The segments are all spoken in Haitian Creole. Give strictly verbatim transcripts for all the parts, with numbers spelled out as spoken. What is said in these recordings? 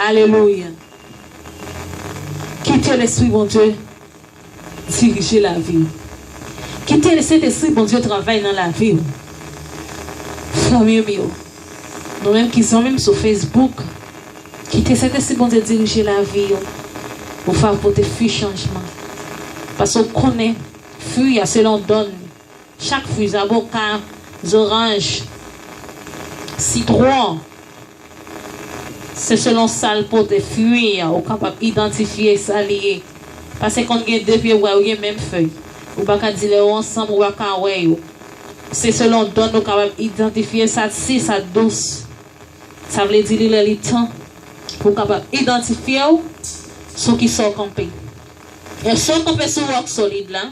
Alelouya. Kite Lespri Bondye dirije lavi w. Kite Sentespri Bondye travay nan lavi w. Fanmi m yo, nou menm ki zanmi m sou Facebook, kite Sentespri Bondye dirije lavi w. Ou va pote fwi chanjman. Paske w konnen fwi a selon dòn li. Chak fwi, zaboka, zoranj, sitwon, se selon sa l pote fwi a, ou kapab idantifye sa li ye. Paske konn gen de pye bwa, yo gen menm fèy. Ou pa ka di lè yo ansanm, ou pa ka wè yo. Se selon dòn ou kapab idantifye sa si, sa dous. Sa vle di li lè li tan pou w kapab idantifye w sou ki sa w kanpe. Èske w kanpe sou wòk solid la?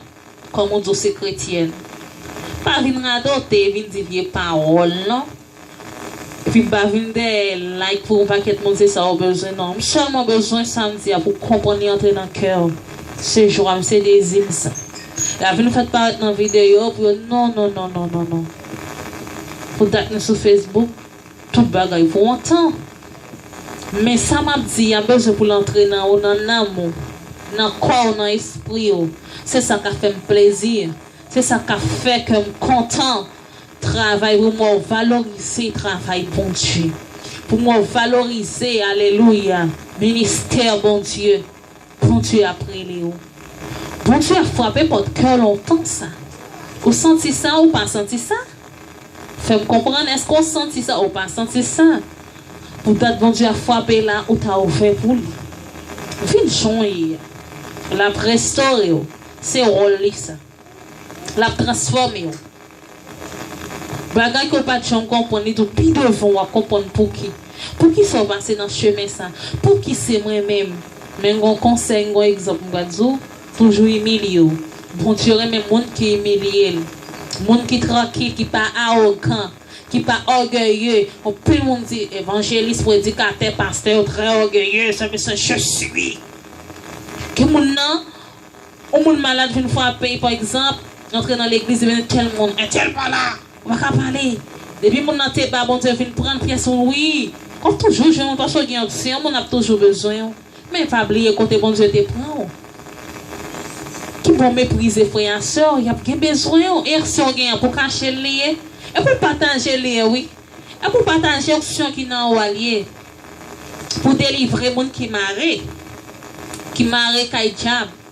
Kòm ou di w se kretyèn, pa vin radote, vin di vye pawòl non. Epi pa vin dèyè like pou yon pakèt moun, se sa w bezwen non. M sèlman bezwen sa m di a pou w konprann li antre nan kè w. Se jwa m, se dezi m sa. La vin fèt parèt nan videyo pou yo non, non, non, non, non, non. Pou dat nou sou Facebook, tout bagay pou yon tan. Men sa m ap di a bezwen pou l antre nan ou, nan nanm ou, nan kò w, nan espri w. Se sa k ap fè m plezi. Se sa k ap fè kè m kontan. Travay pou m wè w valorize travay Bondye. Pou m wè w valorize, alelouya, ministè Bondye. Bondye ap rele w. Bondye ap frape pòt kè w lontan sa. Ou santi sa, ou pa santi sa? Fè m konprann, èske w santi sa, ou pa santi sa? Pou dat Bondye ap frape la, ou ta ouvè pou li. Vin jan w ye a. L ap restore w. Se wòl li sa. L ap transfòme w. Bagay ke w pa t janm konprann, li tou pi devan w ap konprann pouki. Poukisa w pase nan chemen sa? Pouki se mwen menm? Men m gon konsèy, m gon egzanp m pral di w, toujou imilye w. Bondye renmen moun ki imilye l. Moun ki trankil, ki pa awogan, ki pa ògeye. Anpil moun di, evanjelis, predikatè, pastè yo trè ògeye, se mesye je suis. Gen moun nan, yon moun malad vin frape, pa egzanp, antre nan legliz, li vin entèl moun, entèl pa la, ou pa ka pale. Depi moun nan te ba Bondye vin pran pyès moun, wi. W ap toujou jwenn moun, paske w gen onksyon, moun ap toujou bezwen w. Men pa bliye kote Bondye te pran w. Ki bon meprize frè a sè w, y ap gen bezwen w. E onksyon w gen an pou kache l li ye? E pou pataje l li ye, wi. E pou pataje onksyon ki nan ou a l ye. Pou delivre moun ki mare. Ki mare kay dyab.